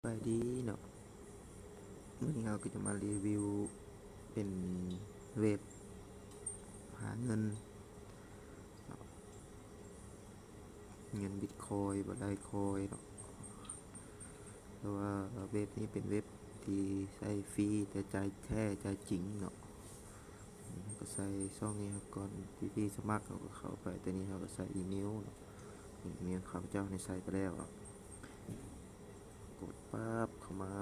ສະບາຍດີເນາະ, ມື້ນີ້ເຮົາກໍຈະມາຣີວິວເປັນເວັບຫາເງິນເນາະ, ເງິນບິດຄອຍ ບໍ່ໄດ້ຄອຍເນາະ, ແຕ່ວ່າເວັບນີ້ເປັນເວັບທີ່ໃຊ້ຟຣີ ແຕ່ຈ່າຍແທ້ຈ່າຍຈິງເນາະ. ເຮົາກໍໃສ່ຊ່ອງນີ້ເຮົາກ່ອນ, ວິທີສະໝັກເຮົາກໍເຂົ້າໄປ, ຕົວນີ້ເຮົາກໍໃສ່ອີເມວເນາະ, ອີເມວຂ້າພະເຈົ້ານີ້ໃສ່ໄປແລ້ວເນາະ. ກົດປາບເຂົ້າມາ,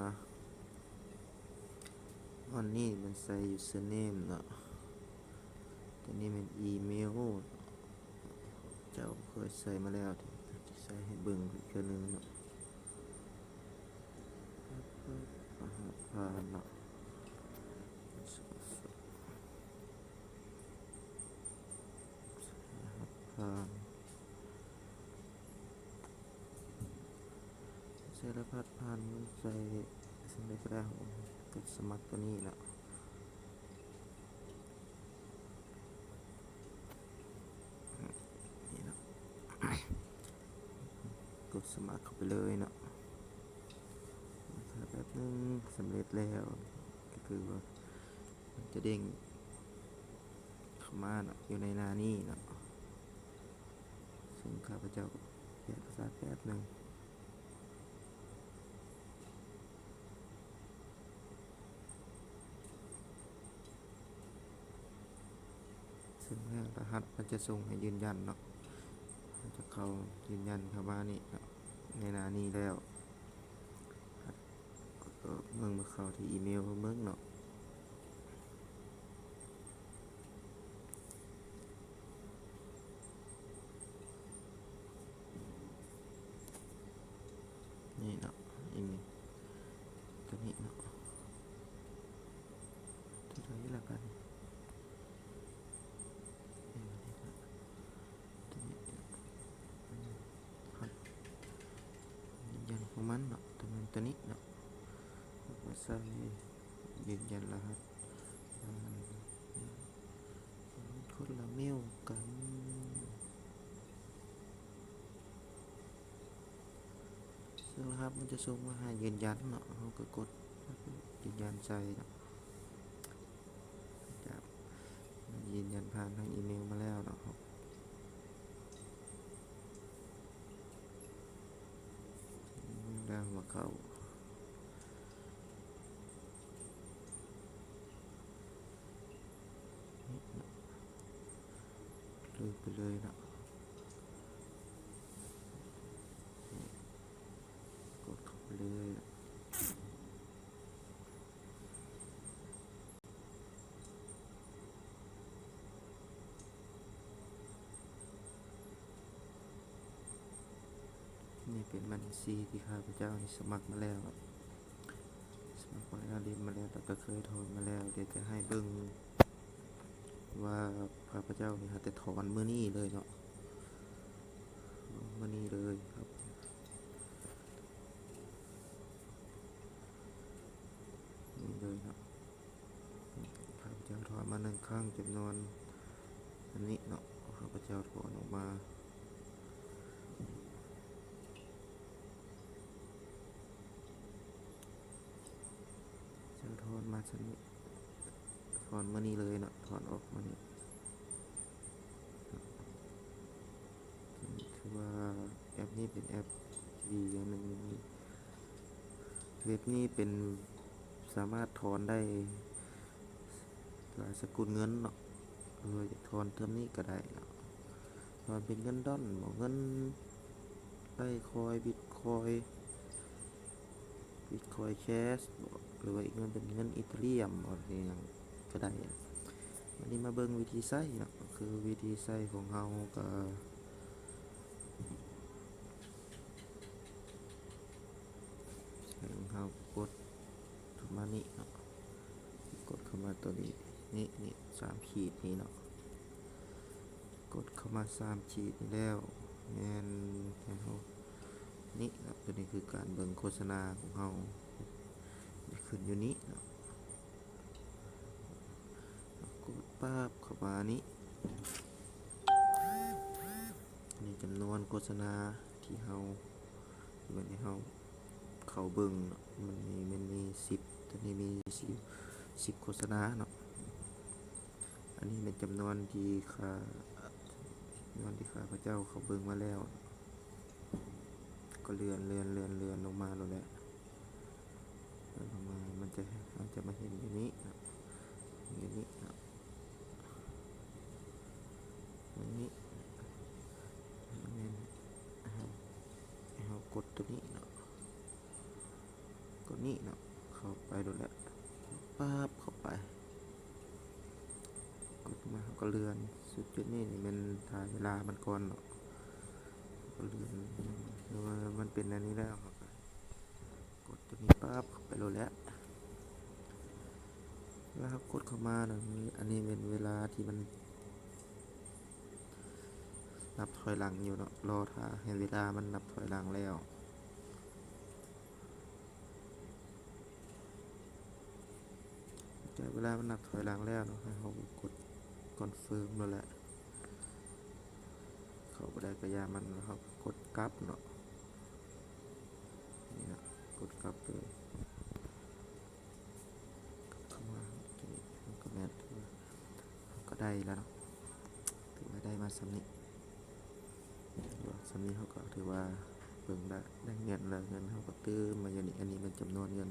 ອັນນີ້ແມ່ນໃສ່ username ເນາະ, ຕົວນີ້ແມ່ນອີເມວ, ເຈົ້າເຄີຍໃສ່ມາແລ້ວ, ທີ່ໃສ່ໃຫ້ເບິ່ງອີກເທື່ອໜຶ່ງເນາະ, ລະຫັດຜ່ານເນາະ, ລະຫັດຜ່ານ. ໃສ່ລະຫັດຜ່ານ ໃສ່ ໃສ່ໄດ້ກໍໄດ້, ກົດສະໝັກຕົວນີ້ເນາະ, ນີ້ເນາະ, ກົດສະໝັກເຂົ້າໄປເລີຍເນາະ. ຖ້າແປັບໜຶ່ງ ສຳເລັດແລ້ວ ກໍຄືວ່າ ມັນຈະເດ້ງເຂົ້າມາເນາະ ຢູ່ໃນໜ້ານີ້ເນາະ, ເຊິ່ງຂ້າພະເຈົ້າແປພາສາແປັບໜຶ່ງ, ເຊິ່ງແລ້ວລະຫັດມັນຈະສົ່ງໃຫ້ຢືນຢັນເນາະ, ມັນຈະເຂົ້າຢືນຢັນເຂົ້າມານີ້ເນາະ ໃນໜ້ານີ້ແລ້ວ. ເບິ່ງມາເຂົ້າທີ່ອີເມວເບິ່ງເນາະ, ນີ້ເນາະ, ອີເມວຕົວນີ້ເນາະ, ຕົວໃດລະບາດນີ້? ຕົວນີ້ເນາະ, ຢືນຢັນຂອງມັນເນາະ, ຕົວນັ້ນ ຕົວນີ້ເນາະ, ແລ້ວກໍໃສ່ຢືນຢັນລະຫັດຜ່ານ ຄົນລະເມວກັນ, ເຊິ່ງລະຫັດມັນຈະສົ່ງມາໃຫ້ຢືນຢັນເນາະ, ເຮົາກໍກົດຢືນຢັນໃສ່ເນາະ. ຈາກຢືນຢັນຜ່ານທາງອີເມວມາແລ້ວເນາະ, ແລ້ວມາເຂົ້າ ເລີຍໄປເລີຍເນາະ, ກົດເຂົ້າໄປເລີຍ. ນີ້ເປັນບັນຊີທີ່ຂ້າພະເຈົ້ານີ້ສະໝັກມາແລ້ວ, ສະໝັກມາແລ້ວ, ຫຼິ້ນມາແລ້ວ ແລ້ວກໍເຄີຍຖອນມາແລ້ວ. ດຽວຈະໃຫ້ເບິ່ງວ່າຂ້າພະເຈົ້ານີ້ຫາແຕ່ຖອນມື້ນີ້ເລີຍເນາະ, ມື້ນີ້ເລີຍ ນີ້ເລີຍເນາະ. ຂ້າພະເຈົ້າຖອນມາໜຶ່ງຄັ້ງ ຈຳນວນອັນນີ້ເນາະ, ຂ້າພະເຈົ້າຖອນອອກມາ ເຈົ້າຖອນມາຊັ້ນນີ້, ຖອນມານີ້ເລີຍເນາະ, ຖອນອອກມານີ້. ຖືວ່າແອັບນີ້ເປັນແອັບທີ່ດີຢ່າງໜຶ່ງ, ເວັບນີ້ເປັນ ສາມາດຖອນໄດ້ຫຼາຍສະກຸນເງິນເນາະ, ເອີ ຢາກຖອນເທົ່ານີ້ກໍໄດ້ເນາະ, ຖອນເປັນເງິນດອນບໍ ເງິນໄລຄອຍ ບິດຄອຍ ບິດຄອຍແຄຊບໍ ຫຼືວ່າອີກເງິນເປັນເງິນອີເທີຣຽມບໍ ອີຫຍັງກໍໄດ້. ບັດນີ້ມາເບິ່ງວິທີໃຊ້ເນາະ, ຄືວິທີໃຊ້ຂອງເຮົາກໍ ເຮົາກົດເຂົ້າມານີ້ເນາະ, ກົດເຂົ້າມາຕົວນີ້ ນີ້ ນີ້ ສາມຂີດນີ້ເນາະ, ກົດເຂົ້າມາສາມຂີດນີ້ແລ້ວ ແມ່ນໃຫ້ເຮົາ ນີ້ເນາະ, ຕົວນີ້ຄືການເບິ່ງໂຄສະນາຂອງເຮົາ ຈະຂຶ້ນຢູ່ນີ້ເນາະ. ກົດປາບເຂົ້າມານີ້ ນີ້ຈຳນວນໂຄສະນາທີ່ເຮົາ ທີ່ວ່າໃຫ້ເຮົາເຂົ້ າເບິ່ງເນາະ ມັນມີ ມັນມີສິບ ໂຕນີ້ມີສິບ ສິບໂຄສະນາເນາະ. ອັນນີ້ແມ່ນຈຳນວນທີ່ຂ້າ ຈຳນວນທີ່ຂ້າພະເຈົ້າເຂົ້າເບິ່ງມາແລ້ວ ກໍເລື່ອນ ເລື່ອນ ເລື່ອນ ເລື່ອນລົງມາໂລດແຫຼະ ເລື່ອນລົງມາ ມັນຈະ ມັນຈະມາເຫັນຢູ່ນີ້ເນາະ ຢູ່ນີ້ເນາະ ຢູ່ນີ້ ແມ່ນໃຫ້ເຮົາ ໃຫ້ເຮົາກົດໂຕນີ້ເນາະ ກົດນີ້ເນາະ ເຂົ້າໄປໂລດແຫຼະ ປັບ ເຂົ້າໄປ ກົດມາ ເຮົາກໍເລື່ອນ ຈຸດນີ້ນີ້ແມ່ນຖ່າຍເວລາມັນກ່ອນເນາະ ເຮົາກໍເລື່ອນ ເມື່ອມັນເປັນແນວນີ້ແລ້ວ ເຮົາກໍກົດໂຕນີ້ປັບ ເຂົ້າໄປໂລດແຫຼະ ເວລາເຮົາກົດເຂົ້າມານະ ອັນນີ້ແມ່ນເວລາທີ່ມັນນັບຖອຍຫຼັງຢູ່ເນາະ ລໍຖ້າໃຫ້ເວລາມັນນັບຖອຍຫຼັງແລ້ວ ຈາກເວລາມັນນັບຖອຍຫຼັງແລ້ວເນາະ ໃຫ້ເຮົາກົດຄອນເຟີມໂລດແຫຼະ ເຂົ້າບໍ່ໄດ້ກໍຢ່າມັນ ເຮົາກໍກົດກັບເນາະ ນີ້ນະ ກົດກັບເລີຍ ເຂົ້າມາ ໂອເຄ ມັນກໍແມ່ນ ເຮົາກໍໄດ້ແລ້ວເນາະ ຖືວ່າໄດ້ມາສ່ຳນີ້ ສ່ຳນີ້ເຮົາກໍຖືວ່າເບິ່ງໄດ້ ໄດ້ເງິນແລ້ວ ເງິນເຮົາກໍຕື່ມມາຢູ່ນີ້ ອັນນີ້ແມ່ນຈຳນວນເງິນ